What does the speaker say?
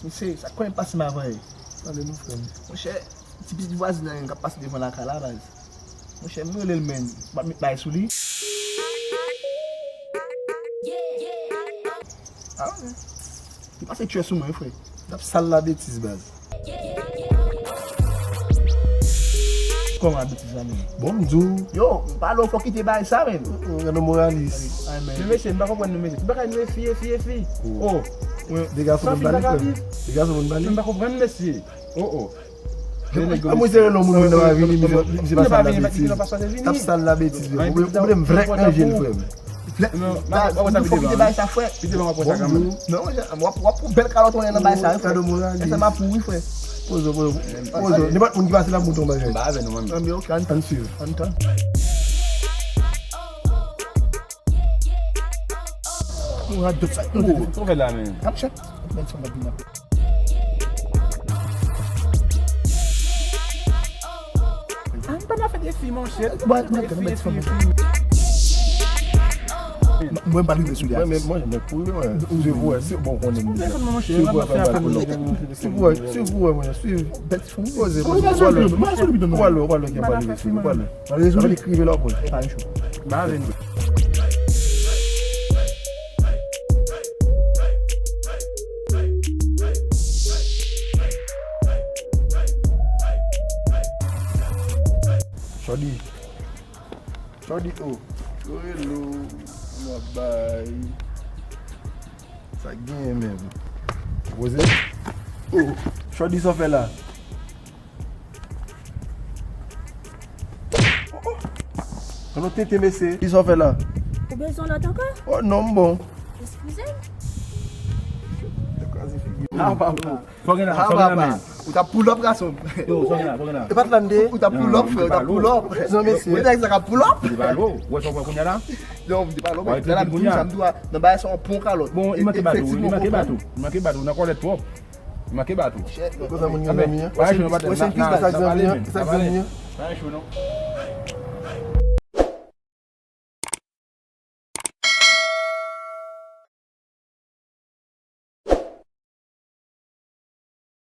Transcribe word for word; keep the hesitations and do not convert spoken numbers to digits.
Se sa k konnen pase m avan ye. Pale non, frè m. Monchè, ti pitit vwazin nan menm k ap pase devan lakay la, baz. Monchè, m rele l, men, m ap met may sou li. Ah, wi. Li pase tchè sou mwen, frè. T ap sal la betiz, baz. Kòman betiz la, men? Bon, m di w. Yo, m pale w, fò kite bagay sa, men. Gade moralis. Ay, men. Men mesye, m pa konprann nou, mesye. Tout bagay nou e fi, e fi, e fi. Oh. De gason konn pale, frè m. De gason konn pale. Men m pa konprann, mesye. Oh, oh. Mwen se rele yon moun, moun nan pa vini, misye, misye pa sal la betiz. T ap sal la betiz, men. Ou mete m vrèk nan je l, frè m. Vrèk. Fò kite bagay sa, frè. Pite ban w ap wè sa kanmenm. Non, w ap, w ap pran bèl kalòt ou nan bagay sa, frè. Kado moral. Sa m ap pou wi, frè. Pozo, pozo. Pozo. Nenpòt moun ki pase la, mouton bagay. M pa avè nou, mwen menm. Ann swiv. Ann tann. Ou radot sa. Ou fè la, men. Ap chat. Mwen fè mwen bina. Ann pa nan fè defi, monchè. Bon, mwen, mwen, mwen, mwen, mwen pa rive sou li a. Mwen, mwen, mwen, mwen, pou mwen, swiv, wè, si, bon, konnen m deja. Swiv, wè, fè bagay pou nou. Swiv, wè, swiv, wè, mwen, swiv. Bèl ti fanm. Poze, poze. Ou pral wè, ou pral wè, ou pral wè, ou pral wè. Malere sou li, krive la, poze. Pa yon chou. Ba vin. Chòdi. Chòdi, oh. Yo rele w, m ap bay. Sa k genyen menm? Poze. Oh, Chòdi, sa w fè la? Oh, oh. An nou tete, mesye. Kisa w fè la? Ou bezwen lòt ankò? Oh, non, m bon. Eskize m. Ah, papa. Sa w gen la, sa w gen la, men. Ou t ap pull up, gason. Yo, sa w gen la, sa w gen la. E pa t la m te ye. Ou t ap pull up, frè, ou t ap pull up. Non, mesye. Ou nèg sa k ap pull up. M te pale w. Ou wè sa w pran kounye a la? Non, m te pale w, men sa l ap di m, sa m di w a, nan bagay sa, w pran kalòt. Bon, li manke bat ou, li manke bat ou. Li manke bat ou, nan kòlèt twòp. Li manke bat ou. Shit, non. Konsa moun gen zanmi an. Wè, se yon pastè, sa k zanmi an, sa k zanmi an. Pa gen cho, non.